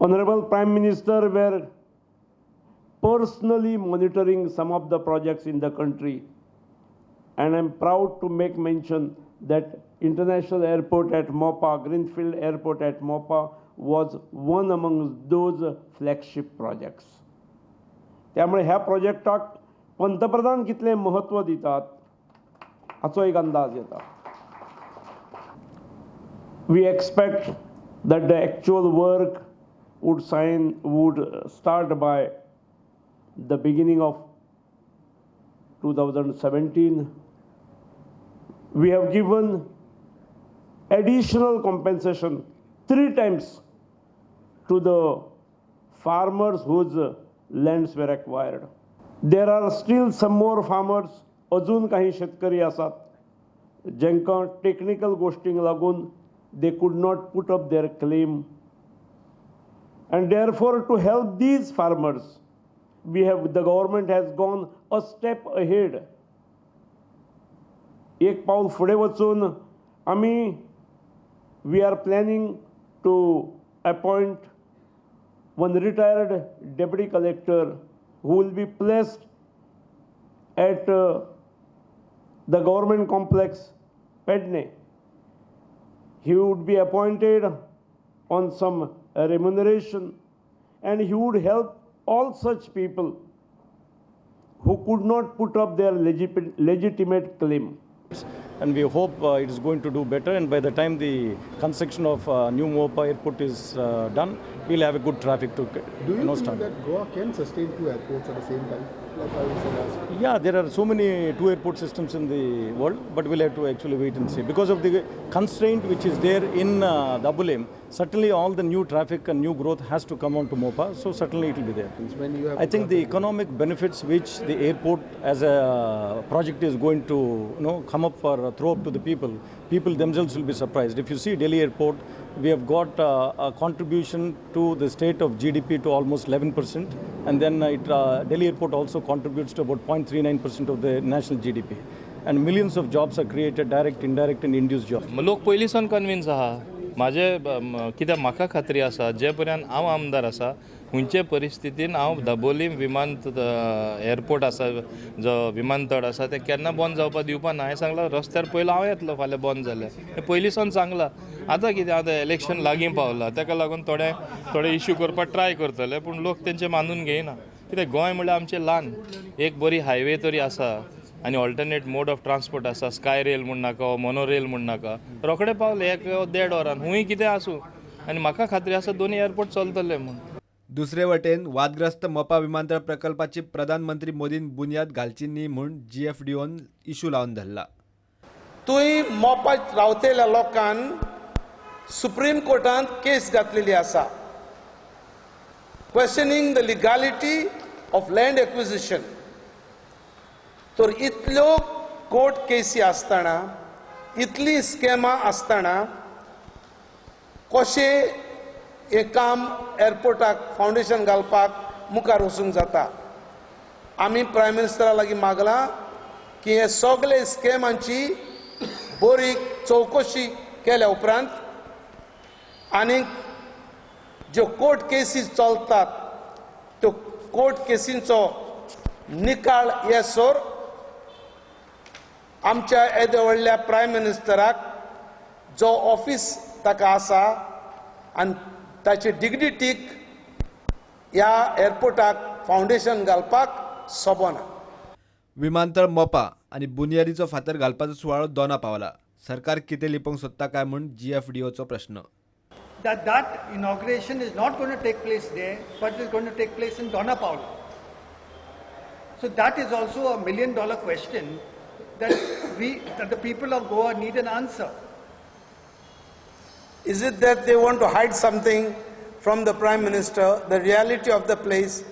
Honorable Prime Minister were personally monitoring some of the projects in the country, and I am proud to make mention that International Airport at Mopa, Greenfield Airport at Mopa was one among those flagship projects. त्यामुळे ह्या प्रोजेक्टाक पंतप्रधान कितलें म्हत्व दितात हाचो एक अंदाज येता. We expect that the actual work would start by the beginning of 2017. We have given additional compensation three times to the farmers whose lands were acquired. There are still some more farmers, अजून काही शेतकरी आसात जेंकां technical गोश्टींक लागून they could not put up their claim, and therefore to help these farmers, we have the government has gone a step ahead. एक पावल फुडें वचून आमी we are planning to appoint one retired deputy collector who will be placed at the government complex, Pedne. He would be appointed on some remuneration and he would help all such people who could not put up their legitimate claim. And we hope it is going to do better, and by the time the construction of new Mopa airport is done, we'll have a good traffic to Do you you know, think start. That Goa can sustain two airports at the same time? Like I was asking. Yeah, there are so many two airport systems in the world, but we'll have to actually wait and see. Because of the constraint which is there in Dabolim, certainly all the new traffic and new growth has to come on to Mopa, so certainly it will be there. When you have I think the economic benefits which the airport as a project is going to come up for throw up to the people, people themselves will be surprised. If you see Delhi airport, we have got a contribution to the state of GDP to almost 11%, and then Delhi airport also contributes to about 0.39% of the national GDP. And millions of jobs are created, direct, indirect, and induced jobs. लोक पयलींसान convince आहा. म्हाजे कित्याक म्हाका खात्री आसा, जे पर्यंत हांव आमदार आसा, खंयचे परिस्थितीन हांव दाबोलीम विमान एअरपोर्ट आसा, जो विमानतळ आसा, तें केन्ना बंद जावपाक दिवपा ना. हांवें सांगलां, रस्त्यार पयलो हांव येतलो फाल्यां बंद जाल्यार. हें पयलींसान सांगलां. आतां कितें, आतां इलेक्शन लागीं पावलां, ताका लागून थोडे थोडे इश्यू करपाक ट्राय करतले, पूण लोक तेंचे मानून घेयना. कित्याक गोंय म्हणल्यार आमचें ल्हान, एक बरी हायवे तरी आसा आनी ऑल्टरनेट मोड ऑफ ट्रान्सपोर्ट आसा. स्काय रेल म्हूण नाका, मोनो रेल म्हूण नाका, रोखडे पावले एक देड वरान, हुंय कितें आसूं. आनी म्हाका खात्री आसा, दोनी एअरपोर्ट चलतले म्हूण. दुसरे वटेन वादग्रस्त मोपा विमानतळ प्रकल्पाची प्रधानमंत्री मोदीन बुन्याद घालची न्ही म्हूण जीएफडीओन इशू लावन धरला. थंय मोपा रावतल्या लोकान सुप्रीम कोर्टांत केस घातलेली आसा, questioning the legality of land acquisition. तर इतल्यो कोर्ट केसी आसतना, इतली स्कॅमां आसतना, कशें हें काम एअरपोर्टाक फावंडेशन घालपाक मुखार वचूंक जाता? आमी प्रायम मिनिस्टरा लागीं मागलां की हे सगळे स्कॅमांची बरी चवकशी केल्या उपरांत आनी ज्यो कोर्ट केसी चलतात त्यो कोर्ट केसींचो निकाल येसर आमच्या येद्या व्हडल्या प्रायम मिनिस्टराक जो ऑफिस ताका आसा आनी ताची डिग्निटीक ह्या एअरपोर्टाक फावंडेशन घालपाक सोबना. विमानतळ मोपा आनी बुन्यादीचो फातर घालपाचो सुवाळो दोना पावला. सरकार कितें लिपोवंक सोदता काय म्हूण जीएफडीओचो प्रश्न. That inauguration is not going to take place there, but is going to take place in Dona Paula. So that is also a $1 million question that the people of Goa need an answer. Is it that they want to hide something from the Prime Minister, the reality of the place?